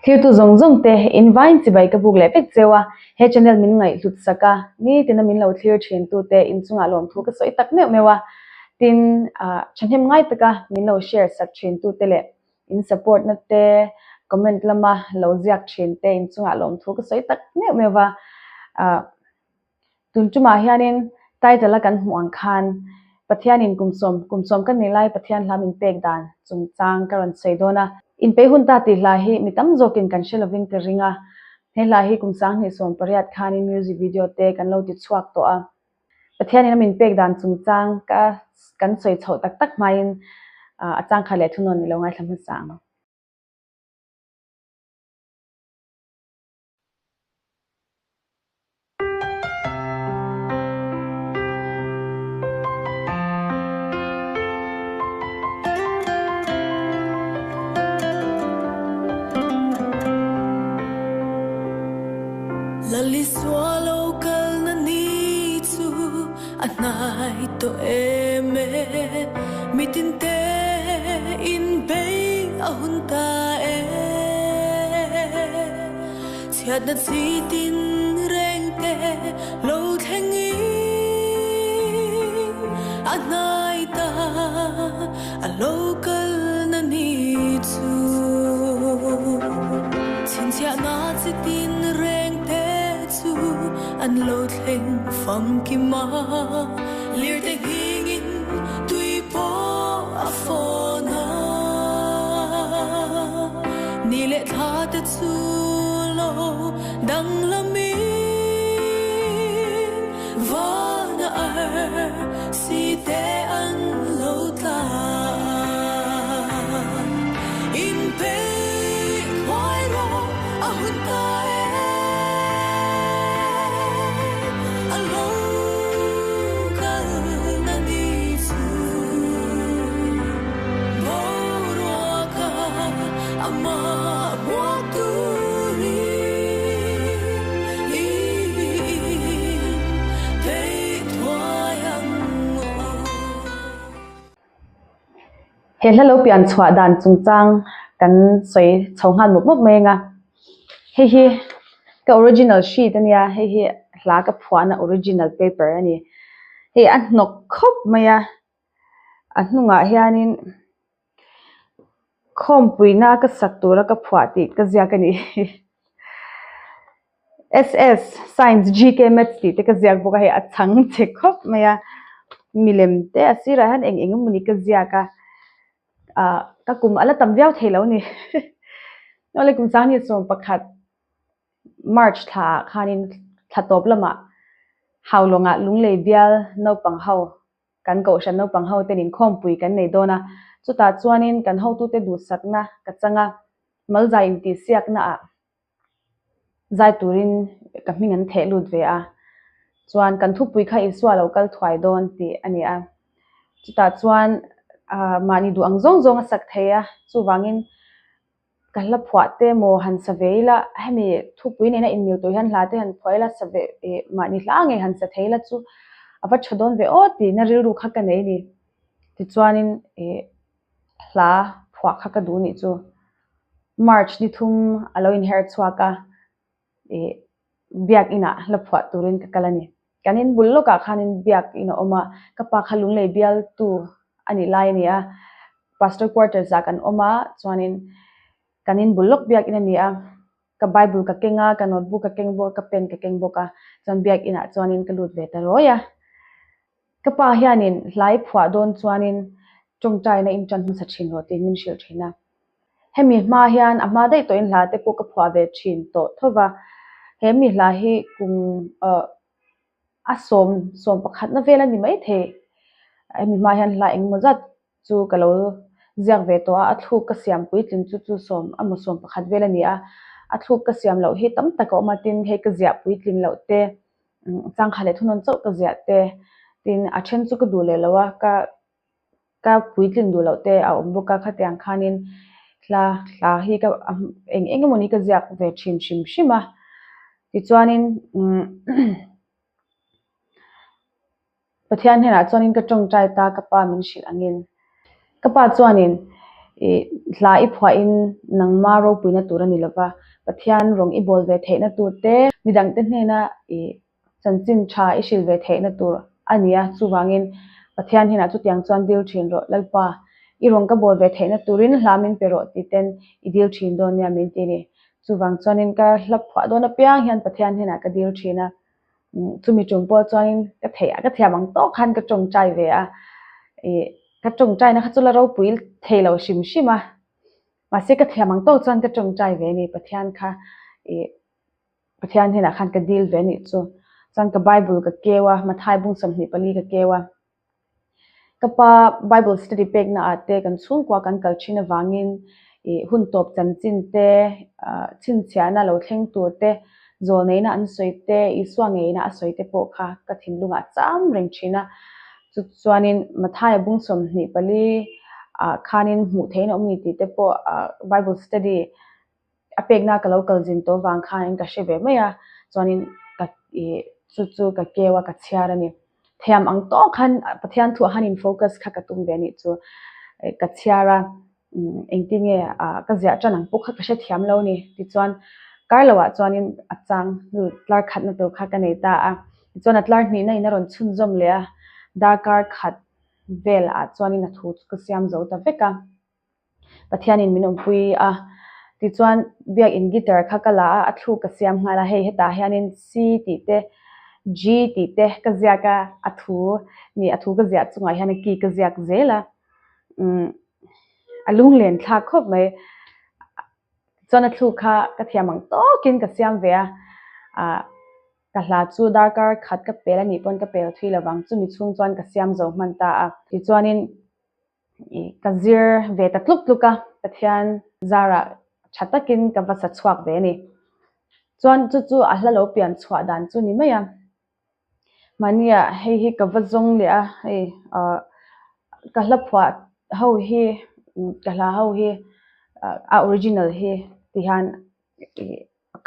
Thirtu zawng zawng te in vain chibai ka buk leh vek cheu a, he channel min ngaihhlut sak a, nitina min lo thlir thin tu te in chungah lawmthu ka sawi tak meuh meuh a, tin thahnem ngai taka min lo share sak thin tu te leh in support na te comment lama lo ziak thin te in chungah lawmthu ka sawi tak meuh meuh va. Tun tumah hianin title a kan hmuh ang khan Pathianin kum sawm kum sawm ka nih lai Pathian hla min pek dan chungchang ka rawn sawi dawn a. Inpeih hun ta tih hla hi mi tam zawkin kan hre lovin ka ring a, he hla hi kum 2018 khanin music video te kan lo ti chhuak tawh a. Pathianin a min pek dan chungchang ka kan sawi chhoh tak tak hmain a changkhat leh thunawn i lo ngaithla hmasa ang. Lalisua lo kalna ni chu a hnai tawh em e, mitinte inbei a hun ta e. Chhiatna chi tin reng te lo thleng in a hnai ta a lo kalna ni chu. Chhinchhiahna chi tin reng te chu an lo thleng famkim a, lirte nghingin tui pawh a fawn a. Ni leh thla te chu lo danglamin vana ar si te an lo tla. Inpeih thuai rawh a hun ta e, a lo kal na ni chu. Boruaka amah hmuak turin inpeih thuai ang aw. He hla lo pian chhuah dan chungchang kan sawi chho nghal mawp mawp mai anga hei hi ka original sheet ania hei hi hla ka phuahna original paper a ni hei a hnawk khawp mai a a hnungah hianin khawmpuina ka sak tura ka phuah tih ka ziak a ni. SS, Science, GK, Maths tih te ka ziak bawk a hei a chhang che khawp mai a milem te a sirah hian eng eng emawni ka ziak a ah ka kum a la tam viau thei lo a ni awle kum 2011 March thla ah khanin thla tawp lamah Haulawngah Lunglei bial naupang ho kan kohhran naupang ho ten inkhawmpui kan nei dawn a chutah chuanin kan hotute duhsakna ka chang a malzai intihsiakna ah Zai turin ka hming an theh lut ve a, chuan kan thupui kha Isua lo kal thuai dawn tih a ni a. Chutah chuan mahni duh ang zawng zawng a sak thei a, chuvangin ka hla phuah te maw han sa ve ila, hemi thupui nena inmil tur hian hla te han phuah ila sa ve ih mahni hla ngei han sa thei ila chu a va tha dawn ve aw tihna rilru kha ka nei a ni. Tichuanin ih hla phuah kha ka duh nih chu. March ni thum a lo inher chhuak a, ih biak inah hla phuah turin ka kal a ni. Kan in bul lawkah khanin biak in a awm a, ka pa kha Lunglei bialtu a nih lai a ni a, Pastor quarters ah kan awm a, chuanin kan in bul lawk biak in a ni a, ka Bible ka keng a, ka notebook ka keng bawk a, ka pen ka keng bawk a, chuan biak inah chuanin ka lut ve ta rawi a. Ka pa hianin hlai phuah dawn chuanin tawngtaina in tan hmasa thin rawh tiin min hrilh thin a. Hemi hma hian a hma daih tawhin hla te pawh ka phuah ve thin tawh tho va. He mi hla hi kum a sawm sawm pakhatna vel a ni maithei. Hemi hma hian hla engemaw zat chu ka lo ziak ve tawh a, a thluk ka siam puitling chu chu sawm a maw sawm pakhat vel a ni a. A thluk ka siam loh hi tam tak a awm a, tin hei ka ziah puitling loh te changkha leh thunawn chauh ka ziah te tin a then chu ka duh leh lo a ka ka puitling duh loh te a awm bawk a khatiang khanin hla hla hi ka eng eng emawni ka ziak ve thin hrim hrim a tichuanin umm Pathian hnenah chuanin ka tawngtai ta ka pa min hrilh angin. Ka pa chuanin I hla i phuahin nangma ropuina tur a ni lova, Pathian rawng i bawl ve theihna tur te, midangte hnena i chanchin tha i hrilh ve theihna tur a ni a, chuvangin Pathian hnenah chutiang chuan dil thin rawh, Lalpa, i rawng ka bawl ve theihna turin hla min pe rawh tih ten i dil thin dawn nia min ti a ni. Chuvang chuanin ka hla phuah dawn apiang hian Pathian hnenah ka dil thin a, chumi tum pawh chuanin ka theih ka thiam ang tawk khan ka tawngtai ve a, ih ka tawngtaina kha chu la ropui thei lo hrim hrim a, mahse ka thiam ang tawk chuan ka tawngtai ve a ni, Pathian kha ih Pathian hnenah khan ka dil ve a nih chu, chuan ka Bible ka keu a, Mathai bung 24 ka keu a. Ka pa Bible study pekna ah te kan chhungkua kan kal thin avangin ih hun tawp chanchin te, ah chhinchhiahna lo thleng tur te, zawlneihna an sawi te, Isua ngeina a sawi te pawh kha ka thinlungah cham reng thin a. Chu chuanin Mathaia bung 24 ah khanin hmuh theihna awm ni tih te pawh ah Bible study a pekna ka lo kal zin tawh vang khanin ka hre ve mai a, chuanin ka ih chu chu ka keu a ka chhiar a ni. Thiam ang tawk khan Pathian thuah khan in focus kha ka tum ve a nih chu. Ka chhiar a, engtin nge ka ziah tan ang pawh kha ka hre thiam lo a ni. Tichuan kar loah chuanin a chang tlar khatna tur kha ka nei ta a, tichuan a tlar hnihna in a rawn chhunzawm leh a, darkar khat velah chuanin a thu chu ka siam zo ta vek a. Pathianin min awmpui a, tichuan biakin guitar kha ka la a, a thluk ka siam nghal a, hei hetah hianin C tih te G tih te ka ziak a, a thu ni a thu ka ziah chungah hian a key ka ziak zel a, umm a lunglen thlak khawp mai, chuan a thluk kha ka thiam ang tawkin ka siam ve a, ah ka hla chu darkar khat ka pel a nih pawn ka pel thui lovang, chumi chhung chuan ka siam zo hman ta a, tichuanin. Ka zir ve ta tluk tluk a, Pathian zarah tha takin ka va sa chhuak ve a ni. Chuan chu chu a hla lo pian chhuah dan chu ni mai a. Mahnia hei hi ka va zawng leh a, hei ah ka hla phuah ho hi ka hla ho hi a original hi ti hian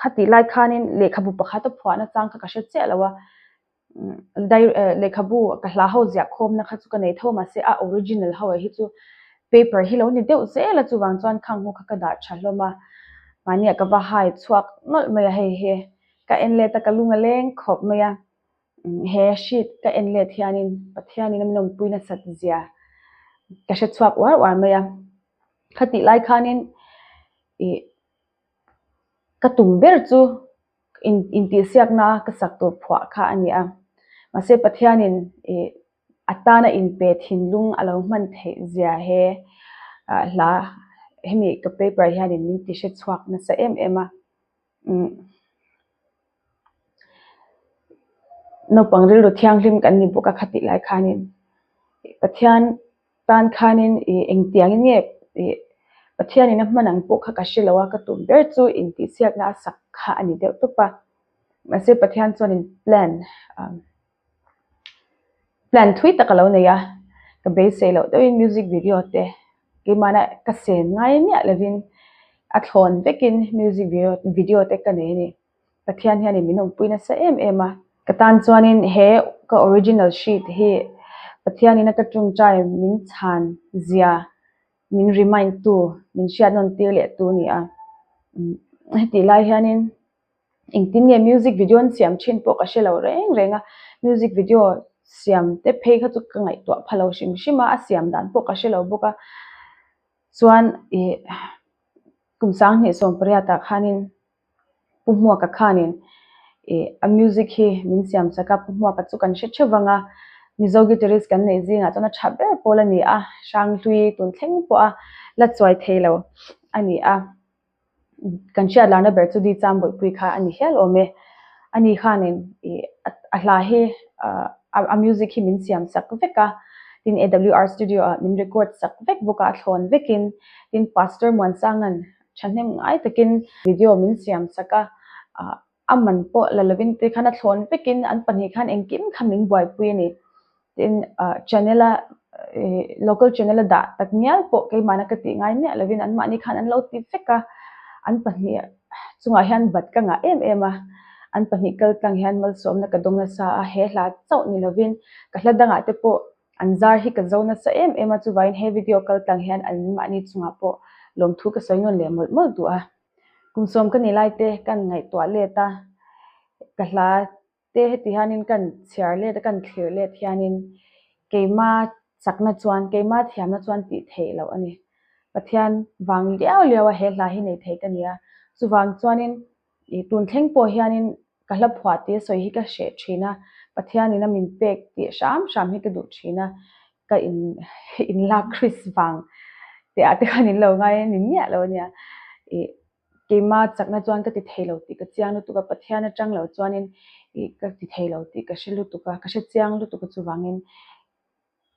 khatih lai khanin lehkhabu pakhat a phuahna chang kha ka hre chiah lo a. Lehkhabu ka hla ho ziah khawmna kha chu ka nei tho mahse a original ho ah hi chu paper hi lo ni deuh zel a chuvang chuan khang ho kha ka dah tha hlawm a mahni ah ka va hai chhuak nawlh mai a hei hi ka en let a ka lung a leng khawp mai a he sheet ka en let hianin Pathianin a min awmpui nasat zia ka hre chhuak uar uar mai a khatih lai khanin ih ka tum ber chu. Intihsiakna ka sak tur phuah kha a ni a. Mahse Pathianin ih a tana inpe thinlung a lo hman theih zia he hla hemi ka paper hianin min ti hre chhuak nasa em em a. Umm naupang rilru thianghlim kan ni bawk a khatih lai khanin Pathian Tan khanin ih engtiangin nge ih Pathianin a hman ang pawh kha ka hre lo a, ka tum ber chu intihsiakna a sak kha a ni deuh tawp a. Mahse Pathian chuanin plan plan thui tak a lo nei a, ka beisei loh deuhin music video te keimahna ka sen ngai miah lovin a thlawn vekin music video te ka nei a ni. Pathian hianin min awmpui nasa em em a. Ka tan chuanin he ka original sheet hi Pathianin a ka tawngtai min chhan zia min remind tu, min hriat nawn tir leh tu a ni a. Hetih lai hianin engtin nge music video an siam thin pawh ka hre lo reng reng a, music video siam te phei kha chu ka ngaihtuah pha lo hrim hrim a, a siam dan pawh ka hre lo bawk a. Chuan ih kum 2018 ah khanin Pu Hmuaka khanin ih a music hi min siam chak a, Pu Hmuaka chu kan hre theuh vang a, Mizo guitarist kan neih zingah chuan a tha ber pawl a ni a, Hranghlui tun thleng pawh a la chuai thei lo a ni a, kan hriat larna ber chu Di Chambawihpui kha a ni hial awm e. Ani khanin ih a hla hi a music hi min siam chak vek a, tin AWR studio ah min record chak vek bawk a, a thlawn vekin, tin Pastor Muansanga'n Thahnem ngai takin video min siam sak a, a man pawh la lovin te khan a thlawn vekin an pahnih khan engkim kha min buaipui a ni. Tin, channel a local channel a dah tak ngial pawh keimahna ka tih ngai miah lovin anmahni khan an lo ti vek a, an pahnih chungah hian bat ka ngah em em a, an pahnih kal tlang hian malsawmna ka dawng nasa a, he hla chauh ni lovin ka hla dangah te pawh. An zar hi ka zo nasa em em a, chuvangin he video kal tlang hian an mahni chungah pawh lawmthu ka sawi nawn leh mawlh mawlh duh a. Kum sawm ka nih lai te kan ngaihtuah let a, ka hla te heti hianin kan chhiar let a, kan thlir let hianin keima chakna chuan, keima thiamna chuan tih theih loh a ni. Pathian vang liau liau a he hla hi nei thei ka ni a, chuvang chuanin Ih tun thleng pawh hianin ka hla phuah tih a sawi hi ka hreh thin a, Pathianin a min pek tih hram hram hi ka duh thin a, ka in inlak Chris vang tih ah te khan in lo ngai a ni miah lo a nia. Ih keima chakna chuan ka ti thei lo tih ka chiang lutuk a, Pathian atang lo chuanin ih ka ti thei lo tih ka hre lutuk a, ka hre chiang lutuk a chuvangin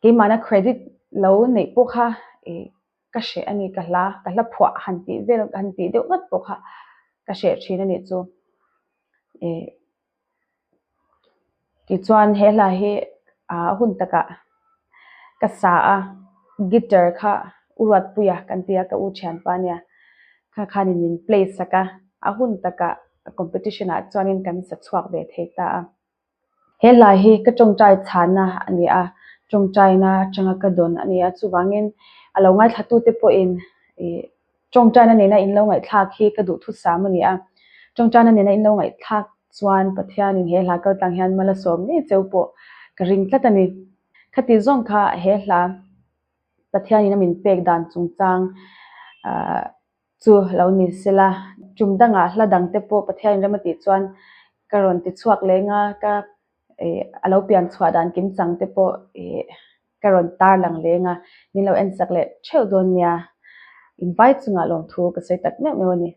keimahna credit lo neih pawh kha ih ka hreh a ni, ka hla, ka hla phuah han tih vel han tih deuh ngawt pawh kha ka hreh thin a nih chu. Ih tichuan he hla hi ah hun takah ka sa a, guitar kha u Ruatpuia kan ti a, ka u thianpa ania, kha khanin min play sak a, a hun takah competition ah chuanin kan sa chhuak ve thei ta a. He hla hi ka tawngtai chhana a ni a, tawngtaina atanga ka dawn a ni a, chuvangin a lo ngaithlatute pawhin ih tawngtaina nena in lo ngaihthlak hi ka duhthusam a ni a, tawngtaina nena in lo ngaihthlak chuan Pathianin he hla kaltlang hian mal a sawm ngei cheu pawh ka ring tlat a ni. Khati zawng kha he hla Pathianin a min pek dan chungchang ah Chu lo ni sela, tum dangah hla dangte pawh Pathian rem a tih chuan ka rawn ti chhuak leng a, ka ih a lo pian chhuah dan kim chang te pawh ih ka rawn tar lang leng a, min lo en sak leh theuh dawn nia. Invai chungah lawmthu ka sawi tak meuh meuh a ni.